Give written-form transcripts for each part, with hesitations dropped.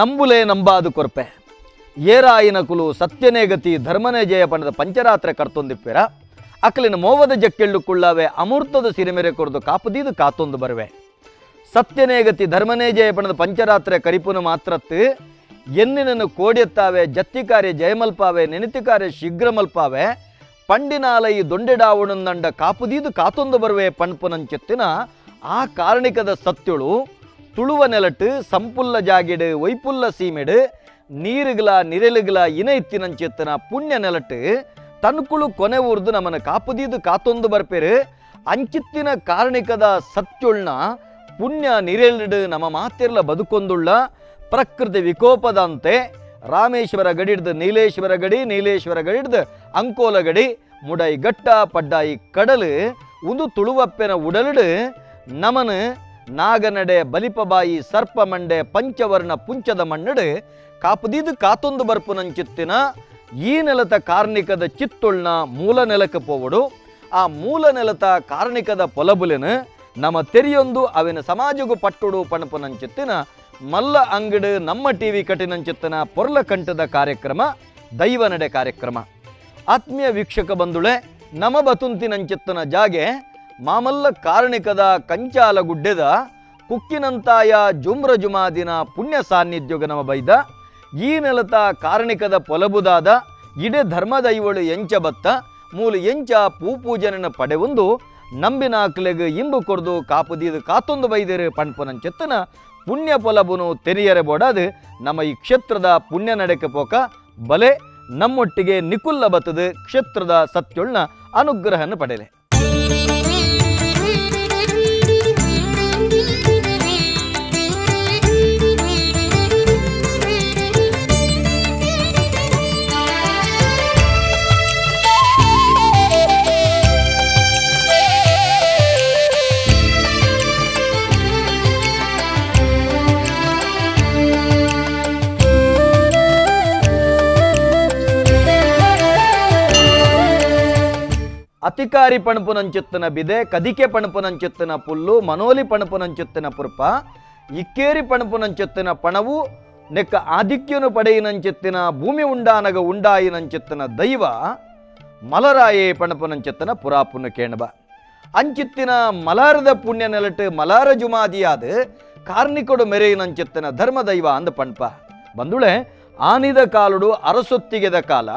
ನಂಬುಲೆ ನಂಬಾದು ಕೊರ್ಪೆ ಏರಾಯಿನ ಕುಲು ಸತ್ಯನೇ ಗತಿ ಧರ್ಮನೇ ಜಯ ಪಂಡದ ಪಂಚರಾತ್ರೆ ಕರ್ತೊಂದಿಪ್ಪೆರ ಅಕಲಿನ ಮೋವದ ಜಕ್ಕೆಳ್ಳು ಕುಳ್ಳಾವೆ ಅಮೂರ್ತದ ಸಿರಿಮೆರೆ ಕೊರ್ದು ಕಾಪುದೀದು ಕಾತೊಂದು ಬರುವೆ. ಸತ್ಯನೇ ಗತಿ ಧರ್ಮನೇ ಜಯ ಪಂಡದ ಪಂಚರಾತ್ರೆ ಕರಿಪುನ ಮಾತ್ರತ್ತು ಎನ್ನಿನನ್ನು ಕೋಡೆತ್ತಾವೆ ಜತ್ತಿಕಾರ್ಯ ಜಯಮಲ್ಪಾವೆ ನೆನೆತಿಕಾರ್ಯ ಶೀಘ್ರ ಮಲ್ಪಾವೆ ಪಂಡಿನಾಲಯಿ ದೊಂಡೆಡಾವಣಂದಂಡ ಕಾಪುದೀದು ಕಾತೊಂದು ಬರುವೆ ಪಣ್ಪುನಂಚೆತ್ತಿನ ಆ ಕಾರಣಿಕದ ಸತ್ಯಳು ತುಳುವ ನೆಲಟ್ಟು ಸಂಪುಲ್ಲ ಜಾಗಿಡು ಒಯ್ಪುಲ್ಲ ಸೀಮೆಡು ನೀರುಗಳ ನಿರೆಲುಗಳ ಇನ ಇತ್ತಿನಂಚೆತ್ತಿನ ಪುಣ್ಯ ನೆಲಟ್ಟು ತನ್ಕುಳು ಕೊನೆ ಊರ್ದು ನಮ್ಮನ್ನು ಕಾಪುದೀದು ಕಾತೊಂದು ಬರ್ಪೇರು. ಅಂಚಿತ್ತಿನ ಕಾರಣಿಕದ ಸತ್ಯೊಳ್ನ ಪುಣ್ಯ ನಿರೆಲಿಡು ನಮ್ಮ ಮಾತಿರ್ಲ ಬದುಕೊಂದುಳ್ಳ ಪ್ರಕೃತಿ ವಿಕೋಪದಂತೆ ರಾಮೇಶ್ವರ ಗಡಿಡ್ದು ನೀಲೇಶ್ವರ ಗಡಿ, ನೀಲೇಶ್ವರ ಗಡಿಡ್ದು ಅಂಕೋಲ ಗಡಿ, ಮುಡೈ ಗಟ್ಟ ಪಡ್ಡಾಯಿ ಕಡಲು ಉಂದು ತುಳುವಪ್ಪೆನ ಉಡಲಿಡು ನಮನು ನಾಗನಡೆ ಬಲಿಪಬಾಯಿ ಸರ್ಪಮಂಡೆ ಪಂಚವರ್ಣ ಪುಂಚದ ಮಣ್ಣಡು ಕಾಪುದೀದು ಕಾತೊಂದು ಬರ್ಪುನಂಚಿತ್ತಿನ ಈ ನೆಲತ ಕಾರ್ಣಿಕದ ಚಿತ್ತೊಳ್ನ ಮೂಲ ನೆಲಕ್ಕೆ ಪೋವಡು. ಆ ಮೂಲ ನೆಲತ ಕಾರ್ಣಿಕದ ಪೊಲಬುಲೆನು ನಮ್ಮ ತೆರಿಯೊಂದು ಅವಿನ ಸಮಾಜಗೂ ಪಟ್ಟುಡು ಪಣಪುನಂಚಿತ್ತಿನ ಮಲ್ಲ ಅಂಗಡು ನಮ್ಮ ಟಿವಿ ಕಟಿನಂಚಿತ್ತಿನ ಪೊರ್ಲ ಕಂಠದ ಕಾರ್ಯಕ್ರಮ ದೈವ ನಡೆ ಕಾರ್ಯಕ್ರಮ. ಆತ್ಮೀಯ ವೀಕ್ಷಕ ಬಂಧುಳೆ, ನಮ ಬತುಂತಿನಂಚಿತ್ತನ ಜಾಗೆ ಮಾಮಲ್ಲ ಕಾರಣಿಕದ ಕಂಚಾಲ ಗುಡ್ಡೆದ ಕುಕ್ಕಿನಂತಾಯ ಜುಮ್ರ ಜುಮಾದಿನ ಪುಣ್ಯ ಸಾನ್ನಿಧ್ಯೋಗ ನಮ ಬೈದ. ಈ ನೆಲತ ಕಾರಣಿಕದ ಪೊಲಬುದಾದ ಇಡೆ ಧರ್ಮದೈವಳು ಎಂಚ ಬತ್ತ ಮೂಲು ಎಂಚ ಪೂಪೂಜನನ ಪಡೆವೊಂದು ನಂಬಿನಾಕ್ಲೆಗ್ ಇಂಬು ಕೊರ್ದು ಕಾಪುದೀದು ಕಾತೊಂದು ಬೈದೇರು ಪಣ್ಪುನಂಚೆತ್ತನ ಪುಣ್ಯ ಪೊಲಬುನು ತೆರಿಯರೆ ಬೋಡಾದು ನಮ್ಮ ಈ ಕ್ಷೇತ್ರದ ಪುಣ್ಯ ನಡೆಕ ಪೋಕ ಬಲೆ ನಮ್ಮೊಟ್ಟಿಗೆ ನಿಕುಲ್ಲ ಬತ್ತದು ಕ್ಷೇತ್ರದ ಸತ್ಯೊಳ್ನ ಅನುಗ್ರಹನ ಪಡೆಲೆ. ಅತಿಕಾರಿ ಪಣಪುನಂಚುತ್ತನ ಬಿದೆ, ಕದಿಕೆ ಪಣಪುನಂಚುತ್ತನ ಪುಲ್ಲು, ಮನೋಲಿ ಪಣಪುನಂಚುತ್ತನ ಪುರ್ಪ, ಇಕ್ಕೇರಿ ಪಣಪುನಂಚುತ್ತನ ಪಣವು, ನೆಕ್ಕ ಆಧಿಕ್ಯನು ಪಡೆಯಿನಂಚೆತ್ತಿನ ಭೂಮಿ ಉಂಡಾನಗ ಉಂಡಾಯಿನಂಚೆತ್ತನ ದೈವ ಮಲರಾಯೇ ಪಣಪುನಂಚೆತ್ತನ ಪುರಾಪುನ ಕೇಣಬ. ಅಂಚಿತ್ತಿನ ಮಲಾರದ ಪುಣ್ಯ ನೆಲಟು ಮಲಾರ ಜುಮಾದಿಯಾದ ಕಾರ್ನಿಕೊಡು ಮೆರೆಯಿನಂಚೆತ್ತನ ಧರ್ಮದೈವ ಅಂದ ಪಣ್ಪ. ಬಂದುಳೆ ಆನಿದ ಕಾಲುಡು ಅರಸೊತ್ತಿಗೆದ ಕಾಲ,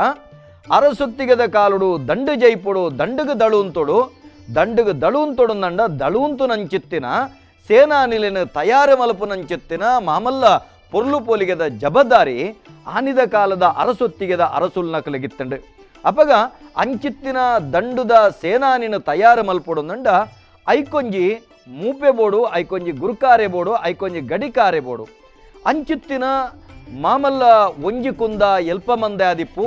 ಅರಸೊತ್ತಿಗೆದ ಕಾಲುಡು ದಂಡು ಜೈಪುಡು ದಂಡುಗು ದಳುಂತೊಡು, ದಂಡುಗು ದಳುಂತೊಡು ನಂಡ ದಳುಂತು ನಂಚಿತ್ತಿನ ಸೇನಾನಿಲಿನ ತಯಾರು ಮಲಪು ನಂಚಿತ್ತಿನ ಮಾಮಲ್ಲ ಪೊರ್ಲು ಪೋಲಿಗೆದ ಜಬದಾರಿ ಆನಿದ ಕಾಲದ ಅರಸೊತ್ತಿಗೆದ ಅರಸುಲ್ ನಕಲಿಗಿತ್ತಂಡು. ಅಪಗ ಅಂಚಿತ್ತಿನ ದಂಡುದ ಸೇನಾನಿನ ತಯಾರು ಮಲ್ಪೊಡು ನಂಡ ಐಕೊಂಜಿ ಮೂಪೆ ಬೋಡು, ಐಕೊಂಜಿ ಗುರುಕಾರೆ ಬೋಡು, ಐಕೊಂಜಿ ಗಡಿಕಾರೆ ಬೋಡು. ಅಂಚಿತ್ತಿನ ಮಾಮಲ್ಲ ಒಂಜಿ ಕುಂದ ಎಲ್ಪ ಮಂದೆ ಆದಿಪ್ಪು,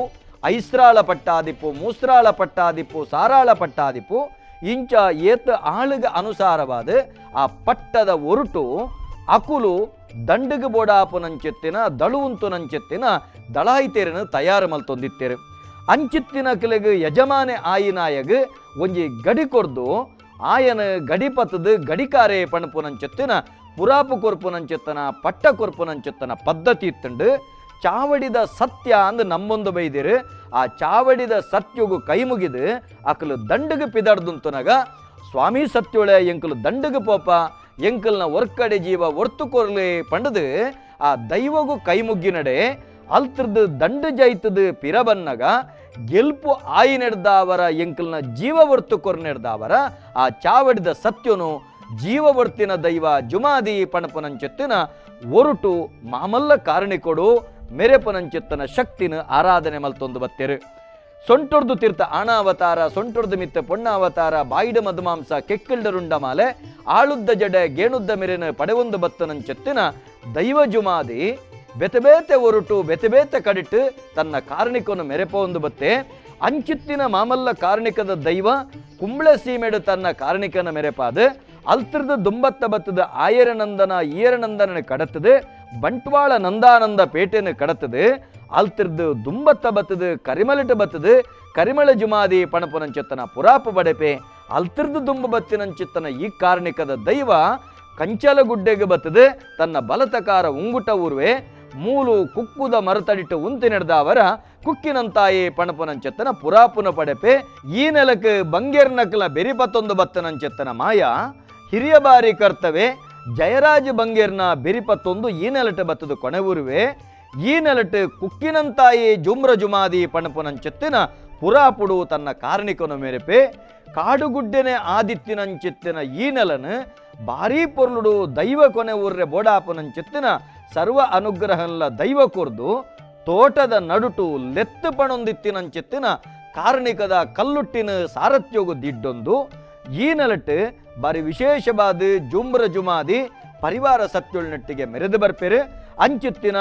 ಐಸ್ರಾಳ ಪಟ್ಟಾದಿಪ್ಪು, ಮೂಸ್ರಾಳ ಪಟ್ಟಾದಿಪ್ಪು, ಸಾರಾಳ ಪಟ್ಟಾದಿಪ್ಪು, ಇಂಚ ಏತ್ ಆಳುಗ ಅನುಸಾರವಾದ ಆ ಪಟ್ಟದ ಒರುಟು ಅಕುಲು ದಂಡುಗು ಬೋಡಾಪುನಂಚೆತ್ತಿನ ದಳುವುಂತು ನಂಚೆತ್ತಿನ ದಳಾಯಿತೇರನ್ನು ತಯಾರು ಮಲ್ತೊಂದಿತ್ತೇರು. ಅಂಚಿತ್ತಿನ ಕಲೆಗ್ ಯಜಮಾನೆ ಆಯಿನಾಯಗ್ ಒಂಜಿ ಗಡಿ ಕೊರ್ದು ಆಯನ ಗಡಿ ಪತ್ತದು ಗಡಿಕಾರೆ ಪಣಪುನಂಚೆತ್ತಿನ ಪುರಾಪು ಕೊರ್ಪುನಂಚೆತ್ತನ ಪಟ್ಟ ಕೊರ್ಪುನಂಚೆತ್ತನ ಪದ್ಧತಿ ಇತ್ತಂಡು. ಚಾವಡಿದ ಸತ್ಯ ಅಂದ್ ನಮ್ಮೊಂದು ಬೈದಿರು. ಆ ಚಾವಡಿದ ಸತ್ಯಗು ಕೈ ಮುಗಿದು ಅಕಲು ದಂಡುಗು ಪಿದಡ್ದುಂತುನಗ ಸ್ವಾಮಿ ಸತ್ಯೋಳೆ ಎಂಕಲು ದಂಡುಗು ಪೋಪ ಎಂಕಲ್ನ ಒರ್ಕಡೆ ಜೀವ ಒರ್ತು ಕೊರ್ಲಿ ಪಂಡದು ಆ ದೈವಗು ಕೈ ಮುಗ್ಗಿನಡೆ ಅಲ್ತ್ರದು ದಂಡು ಜೈತದು ಪಿರಬನ್ನಗ ಗೆಲ್ಪು ಆಯಿ ನೆಡ್ದಾವರ ಎಂಕಲ್ನ ಜೀವ ಒರ್ತು ಕೊರ್ ನೆಡ್ದಾವರ ಆ ಚಾವಡಿದ ಸತ್ಯನು ಜೀವವರ್ತಿನ ದೈವ ಜುಮಾದಿ ಪಣಪುನಂಚೆತ್ತಿನ ಒರುಟು ಮಾಮಲ್ಲ ಕಾರಣಿಕೊಡು ಮೆರೆಪುನಂಚೆತ್ತನ ಶಕ್ತಿನ ಆರಾಧನೆ ಮಲ್ತೊಂದು ಬತ್ತೇರು. ಸೊಂಟೊರ್ದು ತೀರ್ಥ ಆಣಾವತಾರ, ಸೊಂಟೊರ್ದು ಮಿತ್ತ ಪೊಣ್ಣಾವತಾರ, ಬಾಯಿಡ ಮಧುಮಾಂಸ ಕೆಕ್ಕಿಲ್ಡರುಂಡ ಮಾಲೆ, ಆಳುದ್ದ ಜಡೆ ಗೇಣುದ್ದ ಮೆರೆನ ಪಡೆವೊಂದು ಬತ್ತನಂಚೆತ್ತಿನ ದೈವ ಜುಮಾದಿ ಬೆತೆ ಬೇತೆ ಒರುಟು ಬೆತೆ ಬೇತೆ ಕಡಿಟ್ಟು ತನ್ನ ಕಾರಣಿಕವನ್ನು ಮೆರೆಪೊಂದು ಬತ್ತೆ. ಅಂಚಿತ್ತಿನ ಮಾಮಲ್ಲ ಕಾರಣಿಕದ ದೈವ ಕುಂಬ್ಳೆ ಸೀಮೆಡು ತನ್ನ ಕಾರಣಿಕನ ಮೆರೆಪಾದ ಅಲ್ತ್ರದ ದುಂಬತ್ತ ಬತ್ತದ ಆಯರನಂದನ ಈಯರನಂದನ ಕಡತದೆ, ಬಂಟ್ವಾಳ ನಂದಾನಂದ ಪೇಟೆನ ಕಡತದೆ, ಅಲ್ತ್ರದ್ದು ದುಂಬತ್ತ ಬತ್ತದ ಕರಿಮಲಿಟ ಬತ್ತದ ಕರಿಮಳ ಜುಮಾದಿ ಪಣಪುನಂಚೆತ್ತನ ಪುರಾಪ ಬಡೆಪೆ ಅಲ್ತ್ರದ್ದು ದುಂಬ ಬತ್ತಿನಂಚಿತ್ತನ ಈ ಕಾರಣಿಕದ ದೈವ ಕಂಚಲಗುಡ್ಡೆಗೆ ಬತ್ತದೆ ತನ್ನ ಬಲತಕಾರ ಉಂಗುಟ ಊರ್ವೆ. ಮೂಲು ಕುಕ್ಕುದ ಮರತಡಿಟ್ಟು ಉಂತಿ ನಡೆದವರ ಕುಕ್ಕಿನಂತಾಯೇ ಪಣಪುನಂಚೆತ್ತನ ಪುರಾಪುನ ಪಡೆಪೆ. ಈ ನೆಲಕ್ಕೆ ಬಂಗೇರ್ನಕಲ ಬೆರಿಪತ್ತೊಂದು ಬತ್ತನಂಚೆತ್ತನ ಮಾಯ ಹಿರಿಯ ಬಾರಿ ಕರ್ತವೆ ಜಯರಾಜ ಬಂಗೇರ್ನ ಬೆರಿಪತ್ತೊಂದು ಈ ನೆಲಟ ಬತ್ತದು ಕೊಣೆಊರುವೆ. ಈ ನೆಲಟು ಕುಕ್ಕಿನಂತಾಯೇ ಜುಮ್ರ ಜುಮಾದಿ ಪಣಪುನಂಚೆತ್ತಿನ ಪುರಾಪುಡು ತನ್ನ ಕಾರ್ಣಿಕನು ಮೇರೆಪೆ. ಕಾಡುಗುಡ್ಡೆನೆ ಆದಿತ್ತಿನಂಚಿತ್ತಿನ ಈ ನೆಲನು ಭಾರೀ ಪೊರ್ಲುಡು ದೈವ ಕೊನೆ ಊರ್ರೆ ಬೋಡಾಪುನಂಚಿತ್ತಿನ ಸರ್ವ ಅನುಗ್ರಹಲ್ಲ ದೈವ ಕೊರ್ದು ತೋಟದ ನಡುಟು ಲೆತ್ತು ಪಣೊಂದಿತ್ತಿನಂಚಿತ್ತಿನ ಕಾರ್ಣಿಕದ ಕಲ್ಲುಟ್ಟಿನ ಸಾರಥ್ಯೋಗು ದಿಡ್ಡೊಂದು ಈ ನೆಲಟ್ಟು ಬಾರಿ ವಿಶೇಷವಾದ ಜುಮ್ರ ಜುಮಾದಿ ಪರಿವಾರ ಸತ್ಯೊಳ್ನಟ್ಟಿಗೆ ಮೆರೆದು ಬರ್ಪೆರು. ಅಂಚಿತ್ತಿನ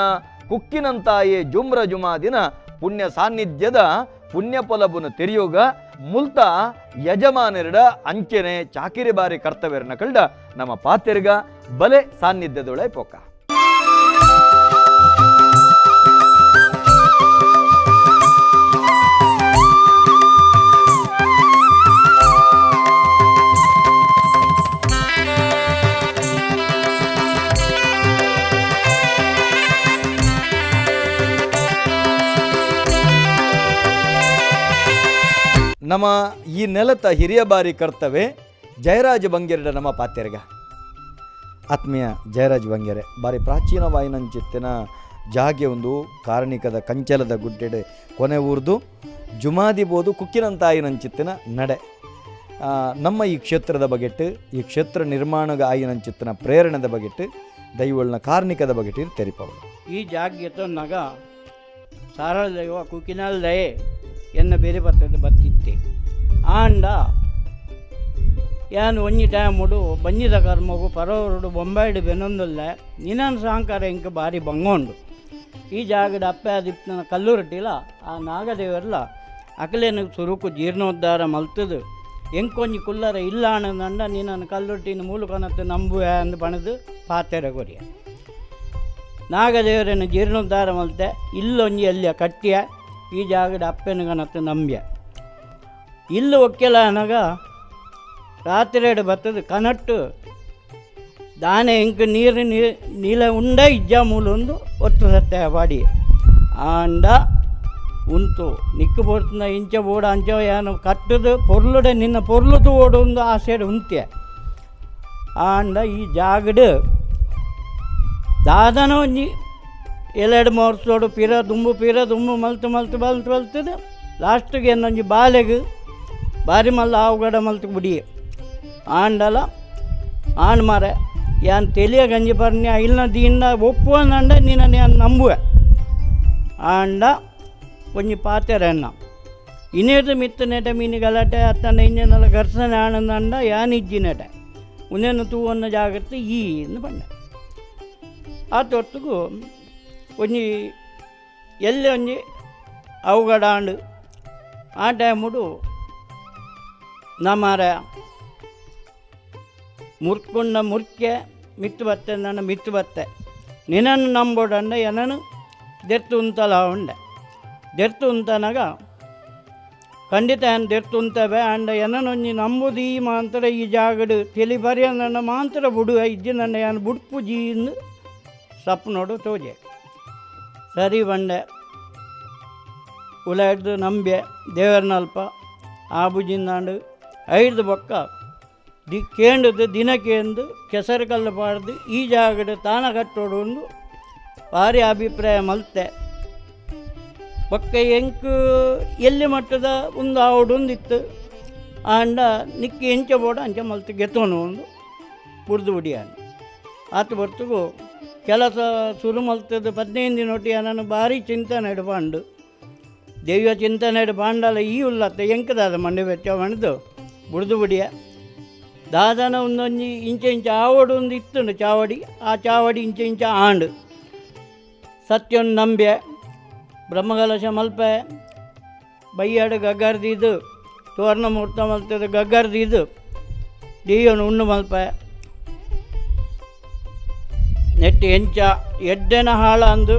ಕುಕ್ಕಿನಂತಾಯೇ ಜುಮ್ರ ಜುಮಾದಿನ ಪುಣ್ಯ ಸಾನ್ನಿಧ್ಯದ ಪುಣ್ಯ ಪೊಲಬುನ ತೆರೆಯೋಗ ಮುಲ್ತ ಯಜಮಾನರಡ ಅಂಚೆನೆ ಚಾಕಿರಿ ಬಾರಿ ಕರ್ತವ್ಯರನ್ನ ಕಳ್ದ ನಮ್ಮ ಪಾತೆರ್ಗ ಬಲೆ ಸಾನ್ನಿಧ್ಯದೊಳೆ ಪೋಕ. ನಮ್ಮ ಈ ನೆಲತ ಹಿರಿಯ ಬಾರಿ ಕರ್ತವೆ ಜಯರಾಜ ಬಂಗೇರಡ ನಮ್ಮ ಪಾತೆರ್ಗ. ಆತ್ಮೀಯ ಜಯರಾಜ್ ಬಂಗೇರೆ, ಬಾರಿ ಪ್ರಾಚೀನ ವಾಯಿನಂಚಿತ್ತಿನ ಜಾಗೆ ಒಂದು ಕಾರ್ಣಿಕದ ಕಂಚಲದ ಗುಡ್ಡೆಡೆ ಕೊನೆ ಊರ್ದು ಜುಮಾದಿ ಬೋದು ಕುಕ್ಕಿನಂತಾಯಿನಂಚಿತ್ತಿನ ನಡೆ. ನಮ್ಮ ಈ ಕ್ಷೇತ್ರದ ಬಗೆಟ್ಟು, ಈ ಕ್ಷೇತ್ರ ನಿರ್ಮಾಣದ ಆಯಿನಂಚಿತ್ತಿನ ಪ್ರೇರಣೆದ ಬಗೆಟ್ಟು, ದೈವಳ್ನ ಕಾರ್ಣಿಕದ ಬಗೆಟ್ಟು ತೆರಿಪವಳು. ಈ ಜಾಗೆ ತೊನ್ನಗ ಸಾರಳ ದೈವ ಕುಕ್ಕಿನಲ್ ದಯೆ ಎನ್ನ ಬೇರೆ ಬರ್ತದೆ ಬತ್ತಿತ್ತೆ. ಆಂಡ ಯಾನ್ ಒಂಜಿ ಟೈಮುಡು ಬಂಜಿದ ಕರ್ಮಗು ಪರೋರುಡು ಬೊಂಬಾಯಿಡು ಬೆನೊಂದುಲ್ಲೆ ನಿನನ್ ಸಾಂಕಾರ ಇಂಕ ಬಾರಿ ಬಂಗೋಂಡು. ಈ ಜಾಗದ ಅಪ್ಪೆ ಆದಿಪ್ಪನ ಕಲ್ಲುರಟ್ಟಿಲ ಆ ನಾಗದೇವರ್ಲ ಅಕಲೇನ ಸುರುಕು ಜೀರ್ಣೋದ್ಧಾರ ಮಲ್ತದು ಎಂಕೊಂಜಿ ಕುಲ್ಲರ ಇಲ್ಲ ಆನಂದ ನಿನ್ನನ್ನು ಕಲ್ಲುರಟ್ಟಿನ ಮೂಲಕನತ್ತು ನಂಬುವೆ ಅಂದು ಪಣದು ಪಾತೆರ ಕೊರಿಯ. ನಾಗದೇವರನ್ನು ಜೀರ್ಣೋದ್ಧಾರ ಮಲ್ತೆ ಇಲ್ಲೊಂಜಿ ಅಲ್ಲಿಯ ಕಟ್ಟಿಯ ಈ ಜಾಗದ ಅಪ್ಪೆನಗನತ್ತು ನಂಬ್ಯ. ಇಲ್ಲು ಒಕ್ಕೆಲ ಅನಗ ರಾತ್ರಿ ಬರ್ತದೆ ಕನಟ್ಟು ದಾನೆ ಇಂಕ್ ನೀರು ನೀಲ ಉಂಡ ಇಜ್ಜ ಮೂಲೊಂದು ಒತ್ತು ಸತ್ತೆ ಬಾಡಿ ಆಂಡ ಉಂತು ನಿಕ್ಕು ಬೋಡ್ತನ ಇಂಚ ಬೋಡ ಅಂಚ ಏನು ಕಟ್ಟದು ಪೊರ್ಲುಡೆ ನಿನ್ನ ಪೊರ್ಲುದು ಓಡೊಂದು ಆಸೆಡ್ ಉಂತ್ಯ. ಆಂಡ ಈ ಜಾಗಡ್ ದಾದನ ಒಂಜಿ ಎಲೆಡು ಮೋರ್ಸೋಡು ಪಿರ ದುಂಬು ಪಿರ ದುಂಬು ಮಲ್ತು ಮಲ್ತು ಮಲ್ತು ಮಲ್ತದು ಲಾಸ್ಟಿಗೆ ಏನೊಂಜಿ ಬಾಲೆಗ್ ಬಾರಿ ಮಲ್ಲ ಆವುಗಡ ಮಲ್ತು ಬುಡಿ. ಆಂಡಲ ಆಣ್ ಮಾರೆ ಯಾನ್ ತೆಲಿಯ ಗಂಜಿ ಪರ್ನ್ಯ ಇಲ್ನ ದೀಂಡ ಒಪ್ಪುವನಂಡ ನೀನ ಯಾನ್ ನಂಬುವೆ. ಆಂಡ ಒಂಜಿ ಪಾತೆರ ಎನ್ನ ಇನೇರ್ದು ಮಿತ್ತು ನೆಟ ಮೀನು ಗಲಾಟೆ ಅತ್ತನ ಇಂಜನೆಲ್ಲ ಘರ್ಷಣೆ ಆನಂದಂಡ ಯಾನ್ ಇಜ್ಜಿ ನೆಟ ಉನೇನು ತೂವನ್ನ ಜಾಗ್ರತೆ ಈ ಇಂದು ಪಂಡ. ಆ ತೊಟ್ಟುಗು ಒಂಜಿ ಎಲ್ಲೆ ಒಂಜಿ ಅವಗಡ ಆಂಡ್ ಆ ಟೈಮುಡು ನಮಾರ ಮುರ್ಕೊಂಡ ಮುರ್ಕೆ ಮಿತ್ತು ಬತ್ತೆ ನನ್ನ ಮಿತ್ತು ಬತ್ತೆ ನಿನ್ನನ್ನು ನಂಬೋಡಂಡ ಎನನು ದೆರ್ತು ಉಂತಲ ಉಂಡೆ ದೆರ್ತು ಉಂತನಾಗ ಖಂಡಿತ ಏನು ದೆರ್ತು ಉಂತವೆ ಅಂಡ ಎನನೊಂಜಿ ನಂಬುದು ಈ ಮಾಂತರ ಈ ಜಾಗಡು ತೆಲಿ ಬರಿಯ ನನ್ನ ಮಾಂತರ ಬುಡು ಇಜ್ಜಿ ನನ್ನ ಏನು ಬುಡ್ಪು ಜೀಂದು ಸಪ್ನೋಡು ತೋಜೆ. ಸರಿ ಬಂಡೆ ಉಲ ಹಿಡ್ದು ನಂಬೆ ದೇವರನಲ್ಪ ಆ ಬುಜಿಂದಾಂಡು ಐದು ಬೊಕ್ಕ the ಕೇಂಡದು ದಿನ ಕೇಂದು ಕೆಸರು ಕಲ್ಲು ಪಾಡ್ದು ಈ ಜಾಗಡು ತಾನ ಕಟ್ಟೋಡು ಒಂದು ಭಾರಿ ಅಭಿಪ್ರಾಯ ಮಲ್ತೆ. ಬೊಕ್ಕ ಎಂಕ್ ಎಲ್ಲಿ ಮಟ್ಟದ ಒಂದು ಆವಡೊಂದಿತ್ತು ಆಂಡ ನಿಕ್ಕಿ ಎಂಚ ಬೋಡ ಅಂಚ ಮಲ್ತು ಗೆತ್ತೋನು ಒಂದು ಬುಡ್ದು ಬುಡಿಯಾನ. ಆತ ಬರ್ತುಗು ಕೆಲಸ ಶುರು ಮಲ್ತದ 15 ದಿನೊಟ್ಟಿ ನಾನು ಭಾರಿ ಚಿಂತನೆ ಇಡ್ಬಾಂಡು ದೈವ ಚಿಂತನೆ ಬಾಂಡಲ ಈ ಉಲ್ಲತ್ತ ಎಂಕದಾದ ಮಂಡೆ ಬೆಚ್ಚ ಮಣದು ಬುಡ್ದು ಬುಡಿಯ. ದಾದನ ಒಂದೊಂಜಿ ಇಂಚ ಇಂಚ ಆವಡು ಒಂದು ಇತ್ತುಂಡು ಚಾವಡಿ, ಆ ಚಾವಡಿ ಇಂಚ ಇಂಚ ಆಂಡು ಸತ್ಯೊಂದು ನಂಬ್ಯ ಬ್ರಹ್ಮಕಲಶ ಮಲ್ಪೆ ಬೈಯಾಡು ಗಗ್ಗರ್ದಿದ್ದು ತೋರಣ ಮುಹೂರ್ತ ಮಲ್ತದ ಗಗ್ಗರ್ದಿದ್ದು ದೀಯನು ಉಣ್ಣು ಮಲ್ಪೆ ನೆಟ್ಟು ಎಂಚ ಎಡ್ಡೆನ ಹಾಳ ಅಂದು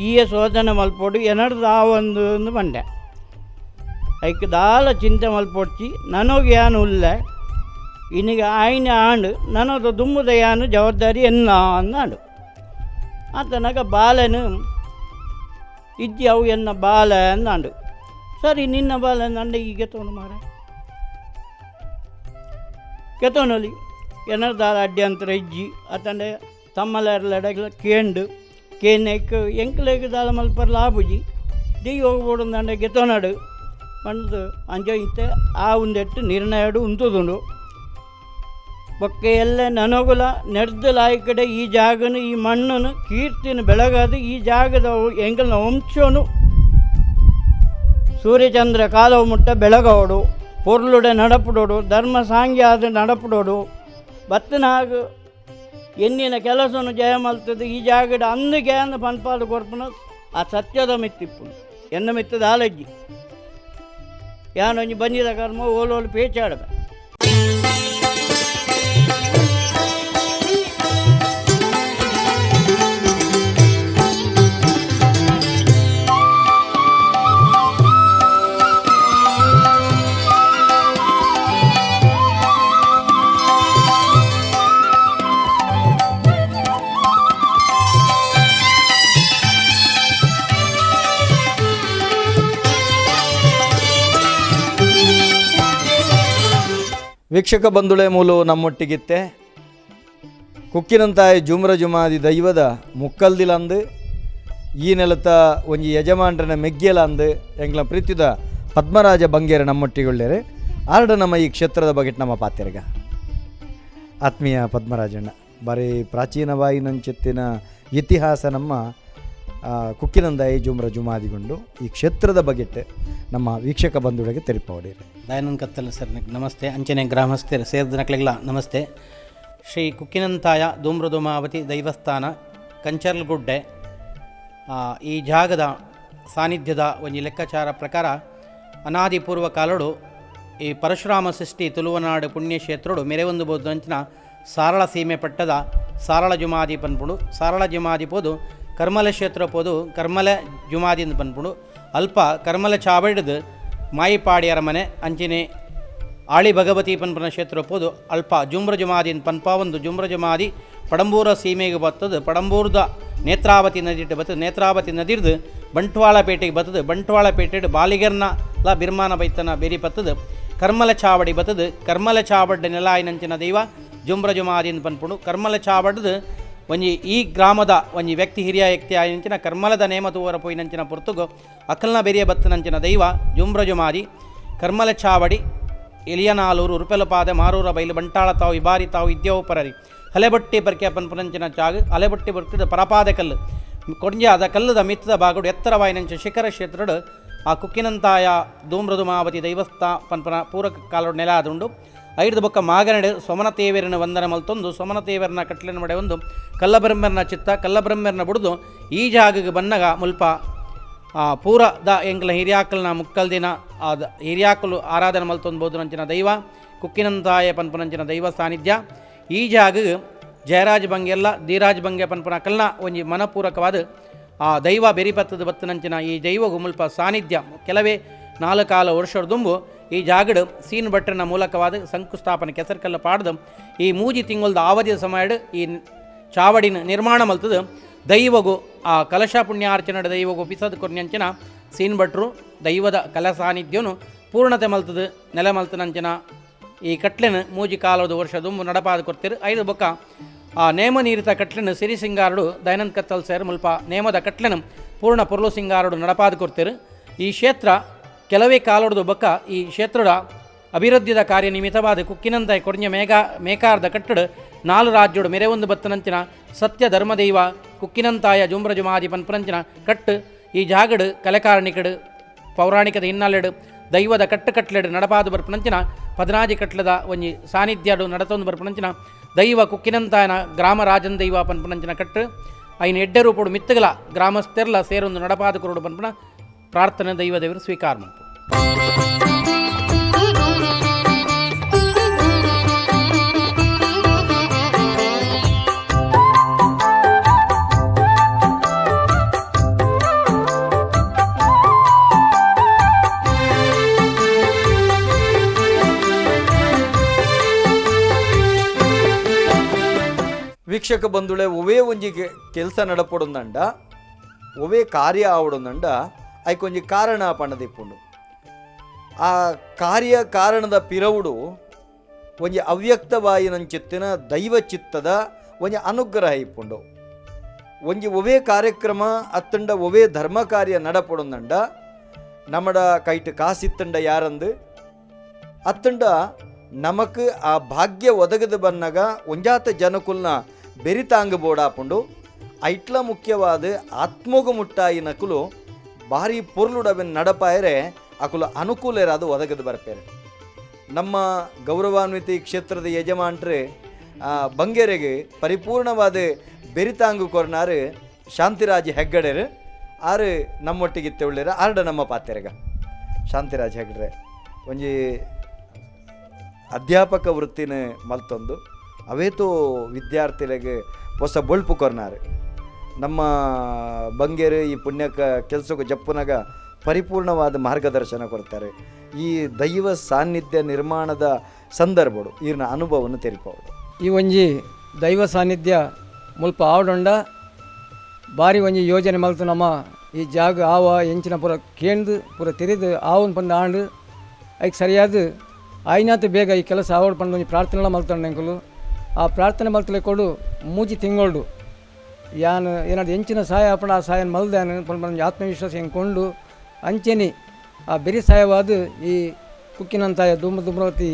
ಈಯ ಶೋಧನೆ ಮಲ್ಪೊಡು ಎನಡ್ದು ಆ ಒಂದು ಒಂದು ಪಂಡೆ. ಐಕ್ ದಾಲ ಚಿಂತೆ ಮಲ್ಪೊಡ್ಚಿ ನನಗೆ ಯಾನು ಉಲ್ಲೆ ಇನ್ನಿಗೆ ಆಯ್ನ ಆಂಡು ನನದು ದುಂಬುದ ಯಾನು ಜವಾಬ್ದಾರಿ ಎನ್ನ ಅಂದಾಂಡು. ಆತನಾಗ ಬಾಲೆನು ಇಜ್ಜಿ ಅವು ಎನ್ನ ಬಾಲೆ ಅಂದಾಂಡು. ಸರಿ ನಿನ್ನ ಬಾಲೆ ಅಂದಂಡೆ ಈಗ ತೋನು ಮಾರ ಕೆತೋನಲಿ ಏನಾರು ದಾಲ ಅಡ್ಡಂತರ ಇಜ್ಜಿ ಅತಂಡೆ ತಮ್ಮಲೆರ್ಲಡಗ್ಲ ಕೇಂಡು ಕೇನೆಕ್ ಎಂಕ್ಲೆಗ್ ದಾಲ ಮಲ್ಪರ್ ಲಾಬುಜಿ ದೆಯ್ಯ ಹೋಗ್ಬೋಡು ಗೆತೋನಾಡು ಪಂಡ್ದು ಅಂಚ ಇತ್ತೆ ಆ ಒಂದೆಟ್ಟು ನಿರ್ಣಯಡು ಉಂತುದುಂಡು. ಬೊಕ್ಕ ಎಲ್ಲ ನನಗುಲ ನೆಡ್ದು ಲಾಯ್ಕಡೆ ಈ ಜಾಗನು ಈ ಮಣ್ಣನು ಕೀರ್ತಿನ ಬೆಳಗಾದು ಈ ಜಾಗದ ಎಂಕಲ್ನ ವಂಶನು ಸೂರ್ಯಚಂದ್ರ ಕಾಲವು ಮುಟ್ಟ ಬೆಳಗೋಡು ಪೊರ್ಲುಡೆ ನಡಪುಡೋಡು ಧರ್ಮ ಸಾಂಗ್ಯಾದ ನಡಪುಡೋಡು ಬತ್ತನಾಗ ಎನ್ನಿನ ಕೆಲಸನು ಜಯ ಮಲ್ತದೆ ಈ ಜಾಗಡ ಅಂದಕ್ಕೆ ಅಂದ ಪನ್ಪಾದ ಕೊರ್ಪುನ ಆ ಸತ್ಯದ ಮಿತ್ತಿಪ್ಪು ಎನ್ನ ಮಿತ್ತದ ಆಲಜ್ಜಿ ಯಾನೊಂಜಿ ಬಂದಿದ ಕರ್ಮ ಓಲೋಲು ಪೇಚಾಡದ. ವೀಕ್ಷಕ ಬಂಧುಳೆ ಮೂಲು ನಮ್ಮೊಟ್ಟಿಗಿತ್ತೆ ಕುಕ್ಕಿನಂತಾಯಿ ಜುಮ್ರ ಜುಮಾದಿ ದೈವದ ಮುಕ್ಕಲ್ದಿಲಂದು ಈ ನೆಲತ ಒಂಜಿ ಯಜಮಾನ್ರನ ಮೆಗ್ಗೆಲ ಅಂದು ಎಂಗ್ಲ ಪ್ರೀತಿದ ಪದ್ಮರಾಜ ಬಂಗೇರ ನಮ್ಮೊಟ್ಟಿಗೊಳ್ಳೇರೆ ಆರ್ಡ ನಮ್ಮ ಈ ಕ್ಷೇತ್ರದ ಬಗ್ಗೆ ನಮ್ಮ ಪಾತೆರ್ಗ. ಆತ್ಮೀಯ ಪದ್ಮರಾಜಣ್ಣ, ಬಾರಿ ಪ್ರಾಚೀನವಾಯಿನಂಚಿತ್ತಿನ ಇತಿಹಾಸ ನಮ್ಮ ಕುಕ್ಕಿನಂದಾಯಿ ಜುಮ್ರ ಜುಮಾದಿಗೊಂಡು ಈ ಕ್ಷೇತ್ರದ ಬಗೆಟ್ ನಮ್ಮ ವೀಕ್ಷಕ ಬಂಧುಗಳಿಗೆ ತೆರಿಪವಡಿರಿ. ದಯಾನಂದ ಕತ್ತಲ ಸರ್ ನಮಸ್ತೆ. ಅಂಚನೆ ಗ್ರಾಮಸ್ಥರು ಸೇರಿದ ನಮಸ್ತೆ. ಶ್ರೀ ಕುಕ್ಕಿನಂತಾಯ ಧೂಮ್ರಧೂಮಾವತಿ ದೈವಸ್ಥಾನ ಕಂಚರ್ಲಗುಡ್ಡೆ, ಈ ಜಾಗದ ಸಾನ್ನಿಧ್ಯದ ಒಂಜಿ ಲೆಕ್ಕಾಚಾರ ಪ್ರಕಾರ ಅನಾದಿ ಪೂರ್ವ ಕಾಲಡು ಈ ಪರಶುರಾಮ ಸೃಷ್ಟಿ ತುಳುವನಾಡು ಪುಣ್ಯಕ್ಷೇತ್ರಡು ಮೆರೆವೊಂದು ಬೋದಂಚಿನ ಸಾರಳ ಸೀಮೆ ಪಟ್ಟದ ಸಾರಳ ಜುಮಾದಿ ಪನ್ಪುಂಡು. ಸಾರಳ ಜುಮಾದಿ ಪೋದು ಕರ್ಮಲ ಕ್ಷೇತ್ರ ಪೋದು ಕರ್ಮಲ ಜುಮಾದಿ ಪನ್ಪುಂಡು. ಅಲ್ಪ ಕರ್ಮಲ ಚಾವಡಿದು ಮಾಯಿಪಾಡಿಯರ ಮನೆ ಅಂಚಿನೆ ಆಳಿ ಭಗವತಿ ಪನ್ಪುನ ಕ್ಷೇತ್ರ ಪೋದು ಅಲ್ಪ ಜುಮ್ರ ಜುಮಾದಿ ಪನ್ಪ ಒಂದು ಜುಮ್ರ ಜುಮಾದಿ ಪಡಂಬೂರ ಸೀಮೆಗೆ ಬರ್ತದೆ. ಪಡಂಬೂರದ ನೇತ್ರಾವತಿ ನದಿಟ್ಟು ಬರ್ತದೆ. ನೇತ್ರಾವತಿ ನದಿರ್ದು ಬಂಟ್ವಾಳ ಪೇಟೆಗೆ ಬರ್ತದೆ. ಬಂಟ್ವಾಳ ಪೇಟೆಡ್ ಬಾಲಿಗರ್ನ ಲ ಬಿರ್ಮಾನ ಬೈತನ ಬೆರಿ ಬರ್ತದೆ. ಕರ್ಮಲ ಚಾವಡಿ ಬರ್ತದೆ. ಕರ್ಮಲ ಚಾವಡ್ಡ ನೆಲಾಯಿನಂಚಿನ ದೈವ ಜುಮ್ರ ಜುಮಾದಿನ್ ಪನ್ಪುಂಡು. ಕರ್ಮಲ ಚಾವಡ್ದು ಒಂಜಿ ಈ ಗ್ರಾಮದ ಒಂಜಿ ವ್ಯಕ್ತಿ ಹಿರಿಯ ವ್ಯಕ್ತಿ ಆಯಿನಂಚಿನ ಕರ್ಮಲದ ನೇಮ ತೂವರ ಪೋಯಿನಂಚಿನ ಪೊರ್ತುಗು ಅಕಲ್ನ ಬೆರಿಯ ಬತ್ತನಂಚಿನ ದೈವ ಜುಮ್ರ ಜುಮಾದಿ. ಕರ್ಮಲ ಚಾವಡಿ ಎಲಿಯನಾಲೂರು ಉರುಪೆಲಪಾದೆ ಮಾರೂರ ಬೈಲು ಬಂಟಾಳ ತಾವು ಇಬಾರಿ ತಾವು ಇದ್ಯವು ಪರರಿ ಹಲೆಬಟ್ಟಿ ಪರ್ಕೆ ಪನ್ಪುನಂಚಿನ ಚಾಗು ಹಲೆಬಟ್ಟಿ ಬರ್ಕಿದ ಪರಪಾದ ಕಲ್ಲು ಕೊಂಜಾದ ಕಲ್ಲದ ಮಿತ್ತದ ಬಾಗುಡು ಎತ್ತರವಾಯಿನಂಚ ಶಿಖರ ಕ್ಷೇತ್ರಡು ಆ ಕುಕ್ಕಿನಂತಾಯ ಧೂಮ್ರಧುಮಾವತಿ ದೈವಸ್ಥಾ ಪನ್ಪನ ಪೂರಕ ಕಾಲೋಡು ನೆಲ ಆದುಂಡು. ಐದು ಬೊಕ್ಕ ಮಾಗನಡೆ ಸೋಮನತೇವರನ ವಂದನೆ ಮಲ್ತೊಂದು ಸೋಮನತೇವರನ ಕಟ್ಲಿನ ಮಡೆ ಒಂದು ಕಲ್ಲಬ್ರಹ್ಮರನ ಚಿತ್ತ ಕಲ್ಲಬ್ರಹ್ಮರನ ಬುಡ್ದು ಈ ಜಾಗಗೆ ಬನ್ನಗ ಮುಲ್ಪ ಆ ಪೂರ the ಎಂಕ್ಲ ಹಿರಿಯಾಕಲ್ನ ಮುಕ್ಕಲ್ದಿನ ಆದ ಹಿರಿಯಾಕಲು ಆರಾಧನೆ ಮಲ್ತೊಂದು ಬೋಧುನಂಚಿನ ದೈವ ಕುಕ್ಕಿನಂತಾಯ ಪನ್ಪುನಂಚಿನ ದೈವ ಸಾನ್ನಿಧ್ಯ ಈ ಜಾಗ ಜಯರಾಜ್ ಬಂಗೆಲ್ಲ ಧೀರಾಜ್ ಬಂಗೆ ಪನ್ಪುನ ಕಲ್ನ ಒಂಜಿ ಮನಪೂರಕವಾದ ಆ ದೈವ ಬೆರಿಪತ್ತದ ಬತ್ತನಂಚಿನ ಈ ದೈವ ಮುಲ್ಪ ಸಾನ್ನಿಧ್ಯ ಕೆಲವೇ ನಾಲ್ಕಾಲು ವರ್ಷದ ಈ ಜಾಗಡು ಸೀನ್ ಭಟ್ರನ ಮೂಲಕವಾದ ಶಂಕುಸ್ಥಾಪನೆ ಕೆಸರ್ಕಲ್ಲ ಪಾಡ್ದು ಈ ಮೂಜಿ ತಿಂಗಳದ ಅವಧಿಯ ಸಮಯಡ್ ಈ ಚಾವಡಿನ ನಿರ್ಮಾಣ ಮಲ್ತದು ದೈವಗು ಆ ಕಲಶ ಪುಣ್ಯಾರ್ಚನೆ ದೈವಗು ಪಿಸದ ಕೊರ್ನಂಚಿನ ಸೀನ್ ಭಟ್ರು ದೈವದ ಕಲ ಸಾನ್ನಿಧ್ಯನು ಪೂರ್ಣತೆ ಮಲ್ತದು ನೆಲೆ ಮಲ್ತನಂಚಿನ ಈ ಕಟ್ಲೆನ ಮೂಜಿ ಕಾಲದ ವರ್ಷ ದುಂಬು ನಡಪಾದ ಕೊರ್ತಿರು. ಐದು ಬೊಕ್ಕ ಆ ನೇಮ ನೀರಿತ ಕಟ್ಲೆನ ಸಿರಿ ಸಿಂಗಾರಡು ದಯಾನಂದ ಕತ್ತಲ್ ಸೇರ್ ಮುಲ್ಪ ನೇಮದ ಕಟ್ಲೆನ ಪೂರ್ಣ ಪೊರ್ಲು ಸಿಂಗಾರಡು ನಡಪಾದ ಕೊರ್ತಿರು. ಈ ಕ್ಷೇತ್ರ ಕೆಲವೇ ಕಾಲೊಡ್ದು ಬೊಕ್ಕ ಈ ಕ್ಷೇತ್ರದ ಅಭಿವೃದ್ಧಿದ ಕಾರ್ಯ ನಿಮಿತ್ತವಾದ ಕುಕ್ಕಿನಂತಾಯಿ ಕೊಡ್ಂಜ ಮೇಕಾರ್ದ ಕಟ್ಟಡ ನಾಲು ರಾಜ್ಯೋಡು ಮೆರೆವೊಂದು ಬತ್ತನಂಚಿನ ಸತ್ಯ ಧರ್ಮದೈವ ಕುಕ್ಕಿನಂತಾಯ ಜುಮ್ರ ಜುಮಾದಿ ಪನ್ಪನಂಚಿನ ಕಟ್ಟು ಈ ಜಾಗಡು ಕಲೆಕಾರಣಿಕಡು ಪೌರಾಣಿಕದ ಹಿನ್ನೆಲೆಡು ದೈವದ ಕಟ್ಟು ಕಟ್ಲೆಡು ನಡಪಾದ ಬರ್ಪನಂಚಿನ ಪದನಾಜಿ ಕಟ್ಲದ ಒಂಜಿ ಸಾನ್ನಿಧ್ಯಡು ನಡತೊಂದು ಬರ್ಪನಂಚಿನ ದೈವ ಕುಕ್ಕಿನಂತಾಯನ ಗ್ರಾಮ ರಾಜನ್ ದೈವ ಪನ್ಪನಂಚಿನ ಕಟ್ಟು ಐನ ಎಡ್ಡೆ ರೂಪಡು ಮಿತ್ತಗಲ ಗ್ರಾಮಸ್ಥೆರ್ಲ ಸೇರೊಂದು ನಡಪಾದ ಕುರುಡು ಪನ್ಪನ ಪ್ರಾರ್ಥನೆ ದೈವ ದೇವರು ಸ್ವೀಕಾರ ಮಲ್ಪು. ವೀಕ್ಷಕ ಬಂಧುಳೆ, ಒವೇ ಒಂಜಿ ಕೆಲಸ ನಡಪೊಡುಂದಂಡ, ಒವೇ ಕಾರ್ಯ ಆವಡುಂದಂಡ ಐಕೊಂಜಿ ಕಾರಣ ಪಂಡದಿಪ್ಪುಂಡು. ಆ ಕಾರ್ಯ ಕಾರಣದ ಪಿರವುಡು ಒಂಜಿ ಅವ್ಯಕ್ತವಾಯಿನಂಚಿತ್ತಿನ ದೈವ ಚಿತ್ತದ ಒಂಜಿ ಅನುಗ್ರಹ ಇಪ್ಪುಂಡು. ಒಂಜಿ ಒವೇ ಕಾರ್ಯಕ್ರಮ ಅತ್ತಂಡ ಒವೇ ಧರ್ಮ ಕಾರ್ಯ ನಡಪೊಡುಂದಂಡ ನಮ್ಮಡ ಕೈಟ್ ಕಾಸಿತ್ತಂಡ ಯಾರಂದು ಅತ್ತಂಡ ನಮಕ್ ಆ ಭಾಗ್ಯ ಒದಗದು ಬನ್ನಗ ಒಂಜಾತ ಜನಕುಲ್ನ ಬೆರಿತಾಂಗ ಬೋಡಾಪುಂಡು. ಐಟ್ಲ ಮುಖ್ಯವಾದ ಆತ್ಮೋಗ ಮುಟ್ಟಾಯಿ ನಕುಲು ಭಾರಿ ಪೊರ್ಲುಡವೆನ್ ನಡಪಾಯರೆ ಅಕುಲು ಅನುಕೂಲರಾದ ಒದಗದು ಬರ್ಪೇರೆ. ನಮ್ಮ ಗೌರವಾನ್ವಿತ ಈ ಕ್ಷೇತ್ರದ ಯಜಮಾನ್ರೆ ಬಂಗೇರಿಗೆ ಪರಿಪೂರ್ಣವಾದ ಬೆರಿತಾಂಗು ಕೊರ್ನಾರು ಶಾಂತಿರಾಜ್ ಹೆಗ್ಗಡೆರು ಆರು ನಮ್ಮೊಟ್ಟಿಗೆ ಇತ್ತೆಳ್ಳಿರ ಆರ್ಡ ನಮ್ಮ ಪಾತೆರೆಗ. ಶಾಂತಿರಾಜ್ ಹೆಗ್ಗಡ್ರೆ ಒಂಜಿ ಅಧ್ಯಾಪಕ ವೃತ್ತಿನ ಮಲ್ತೊಂದು ಅವೇತೋ ವಿದ್ಯಾರ್ಥಿಗಳಿಗೆ ಹೊಸ ಬೊಳ್ಪು ಕೊರ್ನಾರು. ನಮ್ಮ ಬಂಗೇರು ಈ ಪುಣ್ಯಕ ಕೆಲಸಕ್ಕೆ ಜಪ್ಪುನಾಗ ಪರಿಪೂರ್ಣವಾದ ಮಾರ್ಗದರ್ಶನ ಕೊಡ್ತಾರೆ. ಈ ದೈವ ಸಾನ್ನಿಧ್ಯ ನಿರ್ಮಾಣದ ಸಂದರ್ಭಡು ಈರ್ನ ಅನುಭವವನ್ನು ತೆರಿಪವುದು. ಈ ಒಂಜಿ ದೈವ ಸಾನ್ನಿಧ್ಯ ಮುಲ್ಪ ಆವಡೊಂಡ ಬಾರಿ ಒಂಜಿ ಯೋಜನೆ ಮಲ್ತು ನಮ್ಮ ಈ ಜಾಗ ಆವ ಎಂಚಿನ ಪೂರ ಕೇಂದು ಪೂರ ತೆರೆದು ಆವನ್ ಪಂದ್ ಆಂಡ್ ಐಕ್ ಸರಿಯಾದ ಆಯ್ನಾತ್ ಬೇಗ ಈ ಕೆಲಸ ಆವಡ್ ಪಂದ್ ಒಂಜಿ ಪ್ರಾರ್ಥನೆಲ ಮಲ್ತೊಂಡು ಎಂಕುಲು. ಆ ಪ್ರಾರ್ಥನೆ ಮಲ್ತಲೆ ಕೊಡು ಮೂಜಿ ತಿಂಗೊಳ್ಡು ಯಾನ್ ಏನಾದ್ರು ಎಂಚಿನ ಸಹಾಯ ಆಪಣ ಆ ಸಹಾಯ ಮಲ್ದಾನು ಪಂದ್ ಒಂಜಿ ಆತ್ಮವಿಶ್ವಾಸ ಎಂಕೊಂಡು ಅಂಚೆನೆ ಆ ಬೆರಿ ಸಹಾಯವಾದ ಈ ಕುಕ್ಕಿನಂತಾಯ ಧೂಮ ಧೂಮ್ರವತಿ